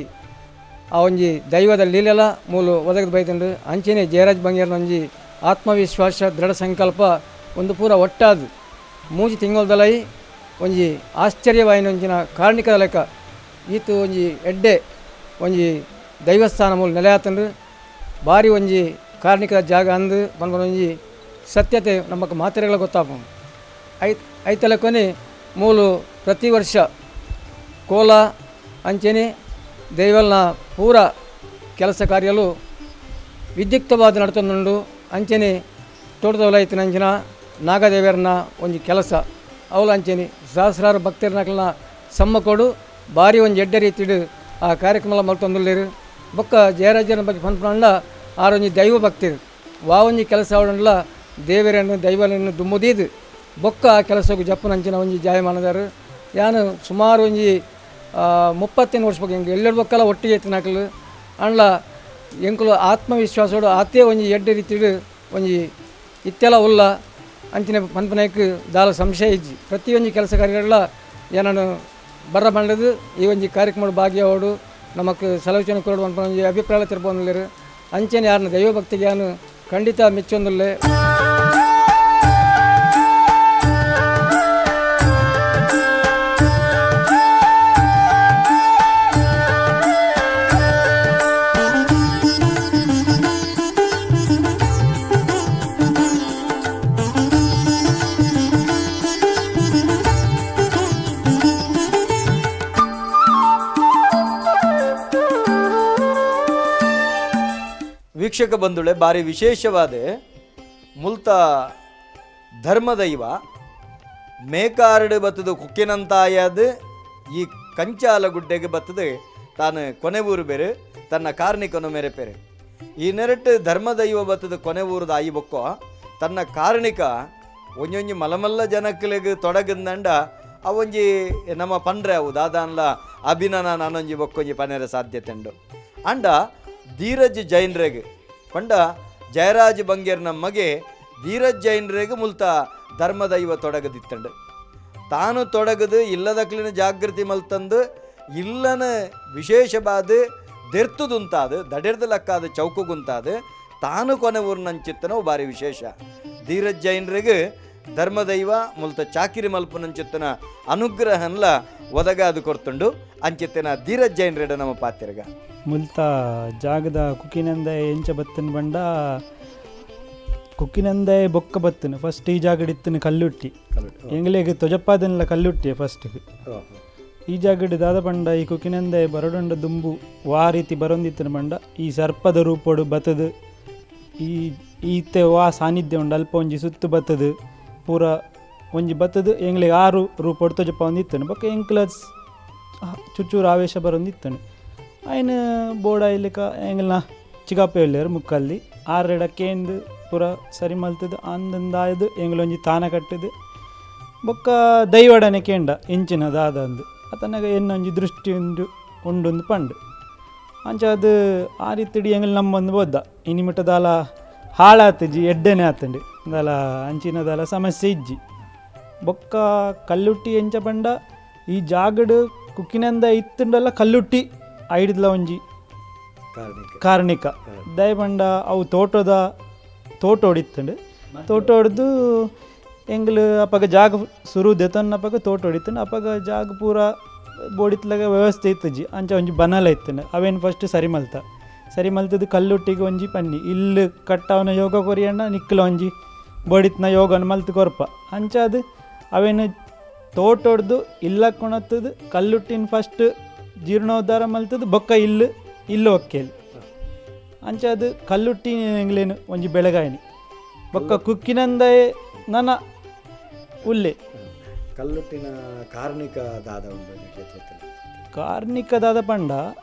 ಆ ಒಂಜಿ ದೈವದ ಲೀಲೆಲ ಮೂಲು ಒದಗದ ಬೈತುಂಡು. ಅಂಚೆನೆ ಜಯರಾಜ್ ಬಂಗೇರ್ನ ಒಂಜಿ ಆತ್ಮವಿಶ್ವಾಸ ದೃಢ ಸಂಕಲ್ಪ ಒಂದು ಪೂರ ಒಟ್ಟಾದು ಮೂಜಿ ತಿಂಗೊಳ್ದಲೈ ಒಂಜಿ ಆಶ್ಚರ್ಯವಾಯಿನ ಒಂಜಿನ ಕಾರ್ಣಿಕದ ಲೆಕ್ಕ ಈತು ಒಂಜಿ ಎಡ್ಡೆ ಒಂಜಿ ದೈವಸ್ಥಾನ ಮೂಲು ನೆಲೆಯಾತಂಡು ಬಾರಿ ಒಂಜಿ ಕಾರ್ಣಿಕದ ಜಾಗ ಅಂದು ಪನ್ಪುನ ಒಂಜಿ ಸತ್ಯತೆ ನಮಕ್ ಮಾತೆರೆಗ್ಲ ಗೊತ್ತಾಪುಂಡು. ಐತಲಕೊನೆ ಮೂಲು ಪ್ರತಿ ವರ್ಷ ಕೋಲ ಅಂಚೆನೆ ದೈವಲ್ನ ಪೂರ ಕೆಲಸ ಕಾರ್ಯಲು ವಿದ್ಯುಕ್ತವಾದ ನಡತೊಂದುಂಡು. ಅಂಚೆನೆ ತೋಟದವಲೈತಿನ ಅಂಚಿನ ನಾಗದೇವರನ ಒಂಜಿ ಕೆಲಸ ಅವಲ ಅಂಚೆನೆ ಸಹಸ್ರಾರು ಭಕ್ತರನಕಲ್ನ ಸಮ್ಮಕೋಡು ಬಾರಿ ಒಂಜಿ ಎಡ್ಡೆ ರೀತಿಡ್ ಆ ಕಾರ್ಯಕ್ರಮ ಮಲ್ತೊಂದುಲ್ಲೆರ್. ಬೊಕ್ಕ ಜಯರಾಜನ ಬಗ್ಗೆ ಪನ್ಪುನಂಡ ಆರೊಂಜಿ ದೈವ ಭಕ್ತರು ವಾ ಒಂಜಿ ಕೆಲಸ ಆವಡಂಡ್ಲ ದೇವರನ್ನು ದೈವನನ್ನು ದುಮ್ಮುದೀದು ಬೊಕ್ಕ ಆ ಕೆಲಸಕ್ಕೆ ಜಪ್ಪುನಂಚಿನ ಒಂಜಿ ಜಾಯಮಾನದಾರು. ಯಾನು ಸುಮಾರು ಒಂಜಿ 35 ವರ್ಷ ಬಗ್ಗೆ ಎಂಕ್ ಎಲ್ಲೆಡ್ ಬೊಕ್ಕಲ ಒಟ್ಟಿಗೆ ಇತ್ತಿನಕುಲು ಅಂಡ್ಲ ಎಂಕುಲು ಆತ್ಮವಿಶ್ವಾಸೋಡು ಆತೇ ಒಂಜಿ ಎಡ್ಡೆ ರೀತಿಡ್ ಒಂಜಿ ಇತ್ತೆಲ ಉಲ್ಲ ಅಂಚಿನ ಪನ್ಪುನೈಕ್ ದಾಲ ಸಂಶಯ ಇಜ್ಜಿ. ಪ್ರತಿಯೊಂಜಿ ಕೆಲಸ ಕಾರ್ಯಗಳ ಏನನ್ನು ಬರ್ರ ಬಂಡದು ಈ ಒಂಜಿ ಕಾರ್ಯಕ್ರಮ ಭಾಗಿಯಾವಡು ನಮಕ್ ಸಲೋಚನೆ ಕೊರಡು ಪನ್ಪುನ ಒಂಜಿ ಅಭಿಪ್ರಾಯ ತಿರ್ಪೊಂದುಲ್ಲೆರ್. ಅಂಚನೆ ಯಾರನ್ನ ದೈವಭಕ್ತಿಗೆ ಯಾನು ಖಂಡಿತ ಮೆಚ್ಚೊಂದುಲ್ಲೆ. ವೀಕ್ಷಕ ಬಂಧುಳೆ, ಭಾರಿ ವಿಶೇಷವಾದ ಮುಲ್ತ ಧರ್ಮದೈವ ಮೇಕಾರಡು ಬತ್ತದು ಕುಕ್ಕಿನಂತಾಯದು ಈ ಕಂಚಾಲ ಗುಡ್ಡೆಗೆ ಬತ್ತದು ತಾನು ಕೊನೆ ಊರು ಬೇರೆ ತನ್ನ ಕಾರ್ಣಿಕನು ಮೇರೆ ಪೇರೆ. ಈ ನೆರಟು ಧರ್ಮದೈವ ಬತ್ತದು ಕೊನೆ ಊರುದ ಆಯಿ ಬೊಕ್ಕೋ ತನ್ನ ಕಾರ್ಣಿಕ ಒಂಜೊಂಜಿ ಮಲಮಲ್ಲ ಜನಕ್ಲೆಗ್ ತೊಡಗಂದಂಡ ಅವೊಂಜಿ ನಮ್ಮ ಪಂಡ್ರೆ ಅವು ದಾದಾನ್ಲ ಅಭಿನನ ನಾನೊಂಜಿ ಬೊಕ್ಕೊಂಜಿ ಪನೇರ ಸಾಧ್ಯತೆ ಉಂಡು. ಅಂಡ ಧೀರಜ್ ಜೈನ್ರೆಗ್ ಪಂಡ ಜಯರಾಜ್ ಬಂಗೇರ್ ನಮ್ಮಗೆ ಧೀರಜ್ ಜೈನ್ರೆಗ್ ಮುಲ್ತ ಧರ್ಮದೈವ ತೊಡಗದಿತ್ತಂಡು. ತಾನು ತೊಡಗದು ಇಲ್ಲದಕ್ಲಿನ ಜಾಗೃತಿ ಮಲ್ತಂದು ಇಲ್ಲನ ವಿಶೇಷವಾದ ದೆರ್ತುದುಂತಾದು ದಡೆರ್ದ ಲಕ್ಕಾದ ಚೌಕುಗುಂತಾದ ತಾನು ಕೊನೆ ಊರ್ನಂಚಿತ್ತನವು ಭಾರಿ ವಿಶೇಷ. ಧೀರಜ್ ಜೈನ್ರಿಗೆ ಧರ್ಮದೈವ ಮುಲ್ತ ಚಾಕಿರಿ ಮಲ್ಪುನಂಚಿತ್ತನ ಅನುಗ್ರಹನ್ಲ ಒದಗಾದು ಕೊರ್ತುಂಡು. ಅಂಚಿತ್ತನ ಧೀರಜ್ ಜೈನ್ರೆಡ ನಮ್ಮ ಪಾತಿರ್ಗ. ಮುಲ್ತ ಜಾಗದ ಕುಕ್ಕಿನಂದ ಎಂಚ ಬತ್ತನ್ ಬಂಡ ಕುಕ್ಕಿನಂದೆ ಬೊಕ್ಕ ಬತ್ತನು ಫಸ್ಟ್ ಈ ಜಾಗಡ್ ಇತ್ತನು ಕಲ್ಲುಟ್ಟಿ ಎಂಗ್ಲೇಗ್ ತೊಜಪ್ಪಾದನ್ಲ ಕಲ್ಲುಟ್ಟಿ ಫಸ್ಟ್ಗೆ. ಈ ಜಾಗಡ್ ದಾದ ಪಂಡ ಈ ಕುಕ್ಕಿನಂದೆ ಬರಡೊಂಡ ದುಂಬು ವಾ ರೀತಿ ಬರೊಂದಿತ್ತನ ಪಂಡ ಈ ಸರ್ಪದ ರೂಪೊಡು ಬತ್ತದು ಈ ಈತೆ ವಾ ಸಾನ್ನಿಧ್ಯ ಉಂಡು ಅಲ್ಪ ಒಂಜಿ ಸುತ್ತು ಬತ್ತದು ಪೂರ ಒಂಜಿ ಬತ್ತದು ಎಂಗ್ಲೇಗ್ ಆರು ರೂಪೊಡು ತೊಜಪ್ಪ ಒಂದಿತ್ತನು. ಬೊಕ್ಕ ಎಂಕ್ಲ ಚುಚ್ಚೂರು ಆವೇಶ ಬರೊಂದಿತ್ತನು ಆಯ್ನ ಬೋಡ ಇಲ್ಲಿಕ ಎಂಗ್ಲನ ಚಿಗಾಪೆ ಉಲ್ಲೆರ್ ಮುಕ್ಕಲ್ಲಿ. ಆರೆಡ ಕೇಂದು ಪೂರ ಸರಿ ಮಲ್ತದು ಅಂದಂದಾಯದು ಎಂಗ್ಲೊಂಜಿ ತಾನ ಕಟ್ಟಿದು ಬೊಕ್ಕ ದೈವಡನೆ ಕೇಂಡ ಇಂಚಿನ ದಾದ ಅಂದು ಅತನಗ ಎನ್ನೊಂಜಿ ದೃಷ್ಟಿ ಉಂಡು ಉಂಡುಂದು ಪಂಡು. ಅಂಚ ಅದು ಆ ರೀತಿಡಿ ಎಂಗ್ಲು ನಮ್ಮೊಂದು ಬೋದ್ದ ಇನಿ ಮುಟ್ಟ ದಾಲ ಹಾಳಾತಜಿ ಎಡ್ಡೆನೆ ಆತಂಡು ದಾಲ ಅಂಚಿನ ದಾಲ ಸಮಸ್ಯೆ ಇಜ್ಜಿ. ಬೊಕ್ಕ ಕಲ್ಲುಟ್ಟಿ ಎಂಚ ಪಂಡ ಈ ಜಾಗಡ್ ಕುಕ್ಕಿನಂದ ಇತ್ತುಂಡಲ್ಲ ಕಲ್ಲುಟ್ಟಿ ಐಡ್ದ್ಲ ಒಂಜಿ ಕಾರ್ಣಿಕ ದಯ ಪಂಡ ಅವು ತೋಟದ ತೋಟ ಹೊಡಿತ್ತುಂಡು. ತೋಟ ಹೊಡೆದು ಎಂಗ್ಲು ಅಪಗ ಜಾಗ ಸುರು ದೆತೊನ್ನ ಅಪಗ ತೋಟ ಹೊಡಿತ್ತುಂಡು. ಅಪಗ ಜಾಗ ಪೂರ ಬೋಡಿತ್ಲಗ ವ್ಯವಸ್ಥೆ ಇತ್ತುಜಿ ಅಂಚ ಒಂಜಿ ಬನಲ ಇತ್ತುಂಡು. ಅವೇನು ಫಸ್ಟ್ ಸರಿ ಮಲ್ತ ಸರಿ ಮಲ್ತದ್ದು ಕಲ್ಲುಟ್ಟಿಗೆ ಒಂಜಿ ಪನ್ನಿ ಇಲ್ಲು ಕಟ್ಟವನ ಯೋಗ ಕೊರಿಯಣ್ಣ ನಿಕ್ಕಲ ಒಂಜಿ ಬೋಡಿತ್ನ ಯೋಗನ ಮಲ್ತು ಕೊರ್ಪ ಅಂಚ ಅದು ಅವೇನು ತೋಟ ಹೊಡ್ದು ಇಲ್ಲ ಕೊಣತ್ತದು ಕಲ್ಲುಟ್ಟಿನ ಫಸ್ಟ್ ಜೀರ್ಣೋದ್ಧಾರ ಮಲ್ತದ್ದು ಬೊಕ್ಕ ಇಲ್ಲು ಇಲ್ಲು ಒಕ್ಕೇಲಿ ಅಂಚ ಅದು ಕಲ್ಲುಟ್ಟಿ ಎಂಗ್ಲೇನು ಒಂಜಿ ಬೆಳಗಾಯಿನಿ ಬೊಕ್ಕ ಕುಕ್ಕಿನಂದಯೇ ನನ ಉಲ್ಲೆ. ಕಲ್ಲುಟ್ಟಿನ ಕಾರ್ಣಿಕ ದಾದ ಉಂಡು ಕಾರ್ಣಿಕ ದಾದ ಪಂಡ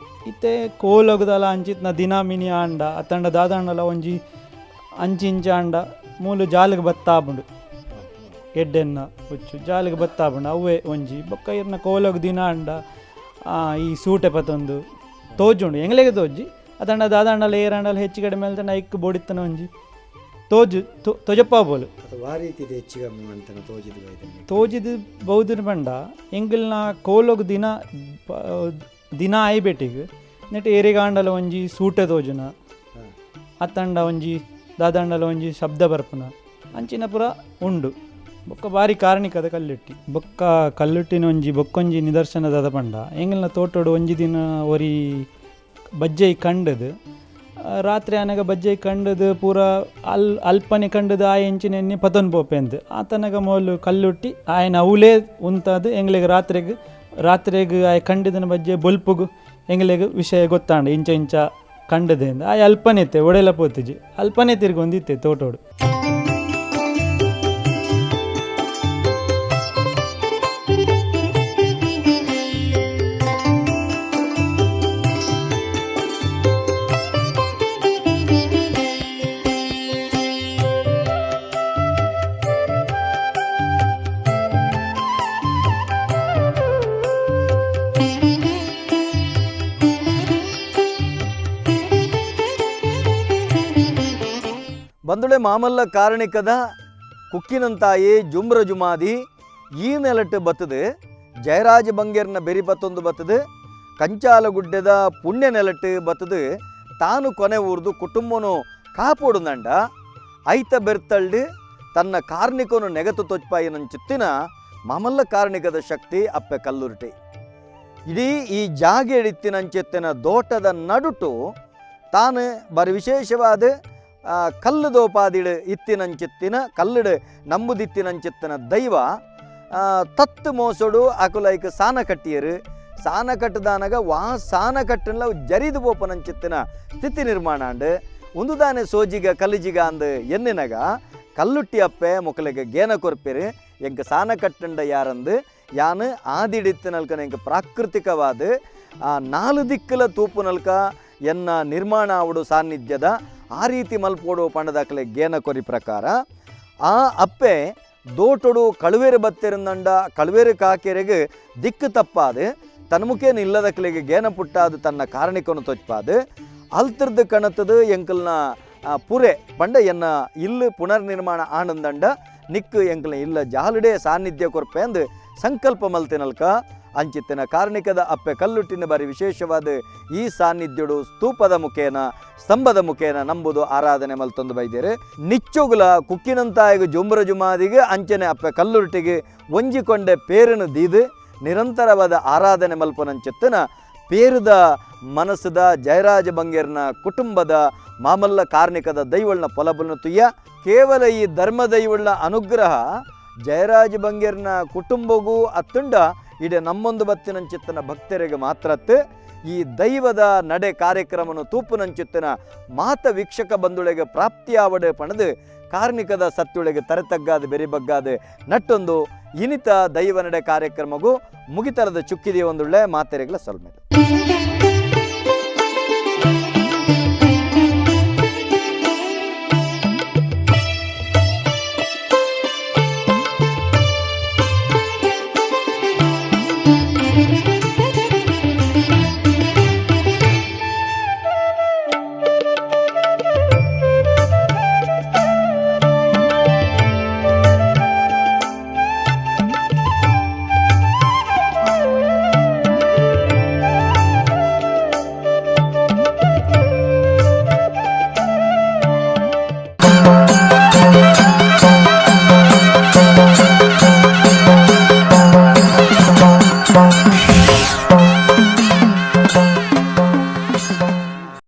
ಇತ್ತೆ ಕೋಲಗುದಲ ಅಂಚಿತ್ನ ದಿನ ಮಿನಿ ಆಂಡ ಅತ್ತಂಡ ದಾದಾಂಡಲ ಒಂಜಿ ಅಂಚಿಂಚ ಆಂಡ ಮೂಲು ಜಾಲಿಗೆ ಬತ್ತಾಪುಂಡು ಎಡ್ಡೆನ್ನ ಹುಚ್ಚು ಜಾಲಿಗೆ ಬತ್ತಾಪುಂಡು ಅವೇ ಒಂಜಿ ಬೊಕ್ಕ ಇರ್ನ ಕೋಲಗ್ ದಿನ ಆಂಡ ಈ ಸೂಟೆ ಪತೊಂದು ತೋಜುಂಡು ಎಂಗ್ಲೆಗೆ ತೋಜಿ ಅತಂಡ ದಾದಾಂಡಲ ಏರಾಂಡಲ ಹೆಚ್ಚು ಕಡಿಮೆ ಅಲ್ತಂಡ ಐಕ್ ಬೋಡಿತ್ತನ ಒಂಜಿ ತೋಜು ತೊಜಪ್ಪ ಬೋಲು. ಅಥವಾ ರೀತಿದ ಹೆಚ್ಚಿಗೆ ಅಂತನ ತೋಜಿದ ತೋಜಿದ ಬೌದಿನ ಪಂಡ ಎಂಗಲ್ನ ಕೋಲೊಗ್ ದಿನ ದಿನ ಆಯ್ಬೇಟಿಗ್ ನೆಟ್ ಏರಿಗಾಂಡಲ ಒಂಜಿ ಸೂಟೆ ತೋಜುನ ಅತ್ತಂಡ ಒಂಜಿ ದಾದಾಂಡಲ ಒಂಜಿ ಶಬ್ದ ಬರ್ಪುನ ಅಂಚಿನ ಪೂರ ಉಂಡು. ಬೊಕ್ಕ ಬಾರಿ ಕಾರಣಿಕದ ಕಲ್ಲುಟ್ಟಿ. ಬೊಕ್ಕ ಕಲ್ಲುಟ್ಟಿನ ಒಂಜಿ ಬೊಕ್ಕೊಂಜಿ ನಿದರ್ಶನ ದಾದ ಪಂಡ ಎಂಗಲ್ನ ತೋಟೋಡು ಒಂಜಿ ದಿನ ಒರಿ ಬಜ್ಜೈ ಕಂಡದು ರಾತ್ರಿ ಆನಗ ಬಜ್ಜೈ ಕಂಡದು ಪೂರ ಅಲ್ಪನೆ ಕಂಡದು ಆ ಎಂಚಿನ ಎಣ್ಣೆ ಪತೊನ್ ಪೋಪೆಂದು ಆತನಗ ಮೋಲು ಕಲ್ಲುಟ್ಟಿ ಆಯನ ಅವಲೇ ಉಂತಾದು ಎಂಗ್ಲೆಗ್ ರಾತ್ರೆಗ್ ರಾತ್ರೆಗ್ ಆಯ ಕಂಡಿದನ ಬಜ್ಜೆ ಬೊಲ್ಪುಗು ಎಂಗ್ಲೆಗ್ ವಿಷಯ ಗೊತ್ತಾಂಡ ಇಂಚ ಇಂಚ ಕಂಡದೆ ಅಂದ್ ಆಯ ಅಲ್ಪನೆ ಇತ್ತೆ ಒಡೆಲ ಪೋತಿಜಿ ಅಲ್ಪನೆ ತಿರ್ಗೊಂದಿತ್ತೆ ತೋಟೋಡು. ಬಂದುಳೆ ಮಾಮಲ್ಲ ಕಾರಣಿಕದ ಕುಕ್ಕಿನಂತಾಯಿ ಜುಮ್ರ ಜುಮಾದಿ ಈ ನೆಲಟ್ಟು ಬತ್ತದು ಜಯರಾಜ ಬಂಗೇರ್ನ ಬೆರಿ ಬತ್ತೊಂದು ಬತ್ತದು ಕಂಚಾಲಗುಡ್ಡೆದ ಪುಣ್ಯ ನೆಲಟ್ಟು ಬತ್ತದು ತಾನು ಕೊನೆ ಊರ್ದು ಕುಟುಂಬನು ಕಾಪೋಡುನಂಡ ಐತ ಬೆರ್ತಳ್ಳಿ ತನ್ನ ಕಾರ್ಣಿಕನು ನೆಗತು ತೊಚ್ಪಾಯಿನಂಚಿತ್ತಿನ ಮಾಮಲ್ಲ ಕಾರಣಿಕದ ಶಕ್ತಿ ಅಪ್ಪೆ ಕಲ್ಲುರ್ಟಿ. ಇಡೀ ಈ ಜಾಗೆ ಇಡಿತ್ತಿನಂಚೆತ್ತಿನ ದೋಟದ ನಡುಟು ತಾನು ಬರಿ ವಿಶೇಷವಾದ ಕಲ್ಲುದೋಪಾದಿಡು ಇತ್ತಿನಂಚಿತ್ತಿನ ಕಲ್ಲುಡು ನಂಬುದಿತ್ತಿನಂಚಿತ್ತಿನ ದೈವ ತತ್ತು ಮೋಸಡು ಅಕುಲೈಕ್ ಸಾನ ಕಟ್ಟಿಯರು. ಸಾನ ಕಟ್ಟದಾನಗ ವಾ ಸಾನ ಕಟ್ಟನ್ಲ ಜರಿದು ಪೋಪನಂಚಿತ್ತಿನ ಸ್ಥಿತಿ ನಿರ್ಮಾಣ ಅಂಡು ಉಂದುದಾನೆ ಸೋಜಿಗ ಕಲ್ಲಿಜಿಗ ಅಂದು ಎನ್ನಿನಗ ಕಲ್ಲುಟ್ಟಿ ಅಪ್ಪೆ ಮೊಕಲಿಗೆ ಗೇನ ಕೊರ್ಪಿರು ಎಂಕ ಸಾನ ಕಟ್ಟಂಡ ಯಾರಂದು ಯಾನು ಆದಿಡಿತ್ತಿನಲ್ಕನ ಎಂಕ ಪ್ರಾಕೃತಿಕವಾದ ನಾಲು ದಿಕ್ಕಲ ತೂಪುನಲ್ಕ ಎನ್ನ ನಿರ್ಮಾಣ ಆವಡು ಸಾನ್ನಿಧ್ಯದ ಆ ರೀತಿ ಮಲ್ಪೋಡು ಪಂಡದಾಕಲೆ ಗೇನ ಕೊರಿ ಪ್ರಕಾರ ಆ ಅಪ್ಪೆ ದೋಟೊಡು ಕಳುವೇರು ಬತ್ತಿರಂದಂಡ ಕಳುವೇರು ಕಾಕೆರೆಗೆ ದಿಕ್ಕು ತಪ್ಪಾದು ತನ್ಮುಖೇನ ಇಲ್ಲದಕ್ಲೆಗೆ ಗೇನ ಪುಟ್ಟಾದು ತನ್ನ ಕಾರಣಿಕನು ತೊಚ್ಪಾದು ಅಲ್ತಿರ್ದು ಕಣತದು ಎಂಕಲ್ನ ಪುರೆ ಪಂಡ ಎನ್ನ ಇಲ್ಲು ಪುನರ್ನಿರ್ಮಾಣ ಆನಂದಂಡ ನಿಕ್ಕು ಎಂಕಲ್ನ ಇಲ್ಲ ಜಾಲುಡೆ ಸಾನ್ನಿಧ್ಯ ಕೊರ್ಪೆ ಅಂದು ಸಂಕಲ್ಪ ಮಲ್ತಿನಲ್ಕ ಅಂಚಿತ್ತಿನ ಕಾರ್ಣಿಕದ ಅಪ್ಪೆ ಕಲ್ಲುಟ್ಟಿನ ಬಾರಿ ವಿಶೇಷವಾದ ಈ ಸಾನ್ನಿಧ್ಯುಡು ಸ್ತೂಪದ ಮುಖೇನ ಸ್ತಂಭದ ಮುಖೇನ ನಂಬುದು ಆರಾಧನೆ ಮಲ್ತೊಂದು ಬೈದೇರು. ನಿಚ್ಚೊಗುಲ ಕುಕ್ಕಿನಂತಾಯಿಗೆ ಜುಂಬ್ರ ಜುಮಾದಿಗೆ ಅಂಚನೆ ಅಪ್ಪೆ ಕಲ್ಲುರುಟಿಗೆ ಒಂಜಿಕೊಂಡೆ ಪೇರನ್ನು ದೀದು ನಿರಂತರವಾದ ಆರಾಧನೆ ಮಲ್ಪನಂಚಿತ್ತಿನ ಪೇರದ ಮನಸ್ಸದ ಜಯರಾಜ ಬಂಗೇರ್ನ ಕುಟುಂಬದ ಮಾಮಲ್ಲ ಕಾರ್ಣಿಕದ ದೈವಳ್ನ ಪೊಲಬುಲ್ನ ತುಯ್ಯ. ಕೇವಲ ಈ ಧರ್ಮ ದೈವಳ್ನ ಅನುಗ್ರಹ ಜಯರಾಜ ಬಂಗೇರ್ನ ಕುಟುಂಬಗೂ ಅತ್ತುಂಡ ಇಡೀ ನಮ್ಮೊಂದು ಬತ್ತಿನಂಚಿತ್ತನ ಭಕ್ತರಿಗೆ ಮಾತ್ರತ್ತು. ಈ ದೈವದ ನಡೆ ಕಾರ್ಯಕ್ರಮನು ತೂಪುನಂಚಿತ್ತನ ಮಾತ ವೀಕ್ಷಕ ಬಂಧುಳೆಗೆ ಪ್ರಾಪ್ತಿಯಾವಡೆ ಪಣದು ಕಾರ್ಣಿಕದ ಸತ್ತುಳೆಗೆ ತರೆತಗ್ಗಾದ ಬೆರಿಬಗ್ಗಾದ ನಟ್ಟೊಂದು ಇನಿತ ದೈವ ನಡೆ ಕಾರ್ಯಕ್ರಮಗೂ ಮುಗಿತರದ ಚುಕ್ಕಿದೆಯೊಂದುಳ್ಳೆ ಮಾತೆರೆಗಳ ಸೊಲ್ಮೆಲು.